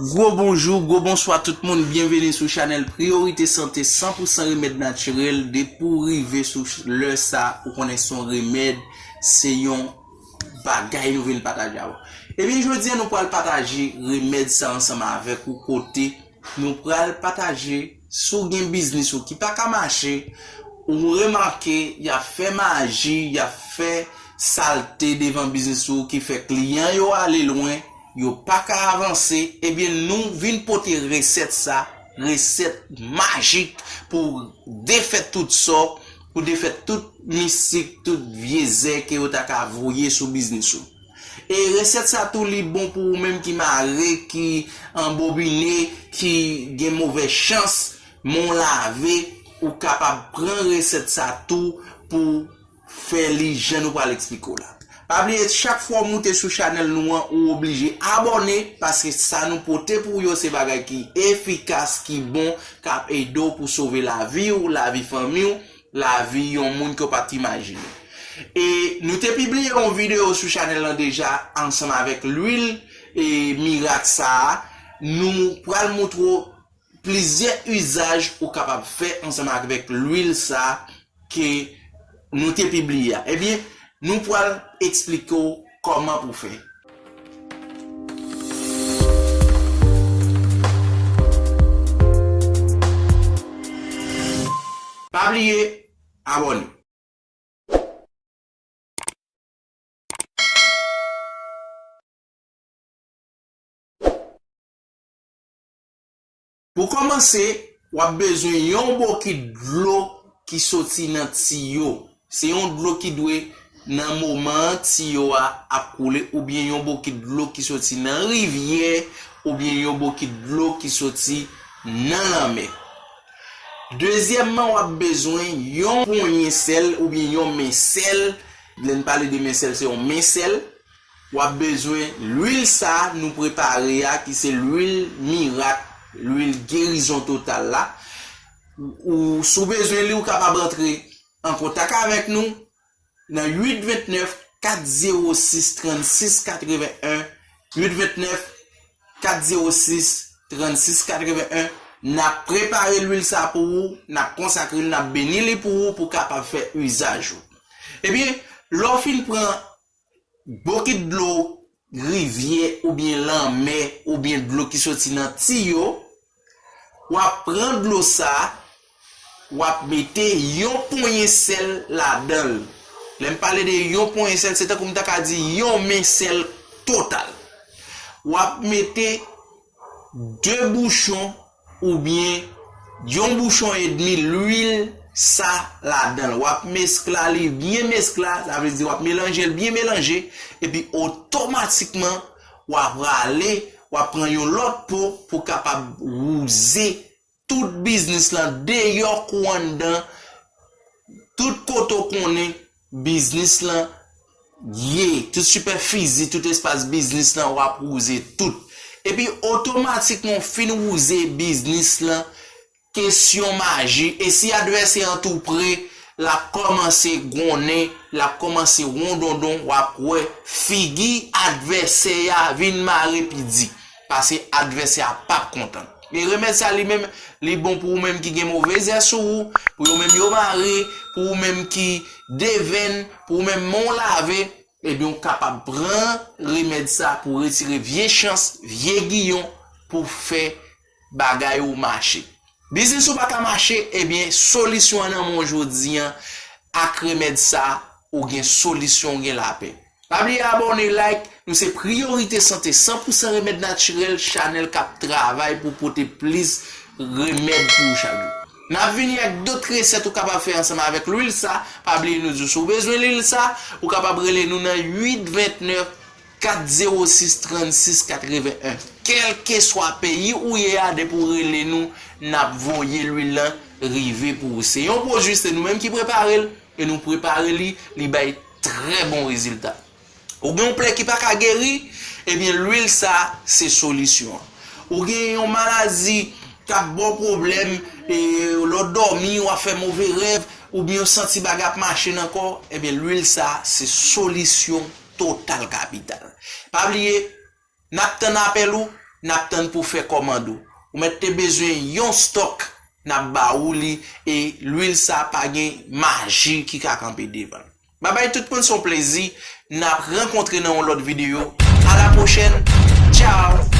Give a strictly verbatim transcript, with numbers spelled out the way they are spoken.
Gwo bonjou, gwo bonswa tout moun, byenveni sou chanèl Priyorite Sante san pou san remèd natirèl. Depi w rive sou lè sa, ou konnen se yon remèd, se yon bagay nou vin pataje avè w. Ebyen, jodi a nou pral pataje remèd sa ansanm avèk ou kote nou pral pataje si w gen biznis ou ki pa ka mache, ou remake y ap fè maji, y ap fè salte devan biznis ou ki fè kliyan yo ale lwen, yo pa ka avanse, ebyen nou vin pote resèt sa, resèt majik pou defèt tout sò, pou defèt tout mistik, tout vye zè ke yo ta ka voye sou biznis ou. E resèt sa tou li bon pou ou menm ki mare, ki anbobine, ki gen movè chans, men w lave, ou kapab pran resèt sa tou pou fè li jan nou pral eksplike w la. Pa bliye, chak fwa w moute sou chanèl nou an, ou oblije abòne, paske sa nou pote pou w yo se bagay ki efikas, ki bon, k ap ede w pou sove lavi w, lavi fanmi w, lavi yon moun ke w pa t imajine. E nou te pibliye yon videyo sou chanèl lan deja ansanm avèk lwil e mirak sa a. Nou pral montre w plizyè izaj ou kapab fè ansanm avèk lwil sa a ke nou te pibliye a. Ebyen, nou pral eksplike w kòman pou fè. Pa bliye abòne. Pou kòmanse, w ap bezwen yon bokit dlo ki soti nan tiyo. Se yon dlo ki dwe nan moman an tiyo a ap koule, oubyen yon bokit dlo ki soti nan rivyè, oubyen yon bokit dlo ki soti nan lanmè. Dezyèmman, w ap bezwen yon ponyen sèl oubyen yon men sèl. Lè n pale de men sèl, se yon men sèl. W ap bezwen lwil sa nou prepare a, ki se lwil mirak, lwil gerizon total la. Ou, si w bezwen li, ou kapab antre an kontak avèk nou nan uit vennèf kat zewo sis trannsis katrevenn, uit vennèf kat zewo sis trannsis katrevenn. N ap prepare lwil sa pou ou, n ap konsakre l, n ap beni li pou ou, pou w kapab fè izaj ou. Ebyen, lè w fin pran bokit dlo rivyè oubyen lanmè oubyen dlo ki soti nan tiyo, w ap pran dlo sa, w ap mete yon ponyen sèl ladan l. Lè m pale de yon ponyen sèl, se tankou m ta ka di yon men sèl total. W ap mete de bouchon oubyen yon bouchon edmi lwil sa ladan l. W ap meskla li byen meskla, sa vle di w ap melanje l byen melanje, epi otomatikman w ap rale, w ap pran yon lòt po pou kapab wouze tout biznis lan, deyò kou anndan, tout kote w konnen biznis lan ye, tout sipèfizi, tout espas biznis lan, w ap wouze tout. Epi otomatikman w fin wouze biznis lan, kesyon maji, e si advèsè an tou pre, l ap kòmanse gwonnen, l ap kòmanse wondondon, w ap wè figi advèsè a vin mare pidi, paske advèsè a p ap kontan. E remèd sa li menm, li bon pou ou menm ki gen move zè sou ou, pou yo menm yo mare, pou ou menm ki devèn, pou ou menm men w lave, ebyen ou kapab pran remèd sa pou retire vye chans, vye giyon, pou fè bagay ou mache. Biznis ou pa ka mache, ebyen solisyon an nan men w jodi an, ak remèd sa, ou gen solisyon, ou gen lapè. Pa bliye abòne, like, nou se Priyorite Sante san pou san remèd natirèl, chanèl k ap travay pou pote plis remèd pou ou chak jou. N ap vini ak dòt resèt ou kapab fè ansanm avèk lwil sa. Pa bliye nou di w si w bezwen lwil sa, ou kapab rele nou nan uit vennèf kat zewo sis trannsis katrevenn. Kèlkeswa peyi ou ye a, depi w rele nou, n ap voye lwil lan rive pou ou. Se yon pwodui, se nou menm ki prepare l, e nou prepare li, li bay trè bon rezilta. Ou gen yon plè ki pa ka geri, ebyen lwil sa se solisyon an. Ou gen yon maladi k ap ba w pwoblèm, e lè w dòmi, w ap fè move rèv, oubyen w santi bagay ap mache nan kò w, ebyen lwil sa se solisyon total kapital. Pa bliye, n ap tann apèl ou, n ap tann pou fè kòmand ou. Ou mèt te bezwen yon stòk, n ap ba ou li, e lwil sa pa gen maji ki ka kanpe devan l. Babay tout moun, se yon plezi. N ap rankontre nan yon lòt videyo. A la pwochèn. Tchao.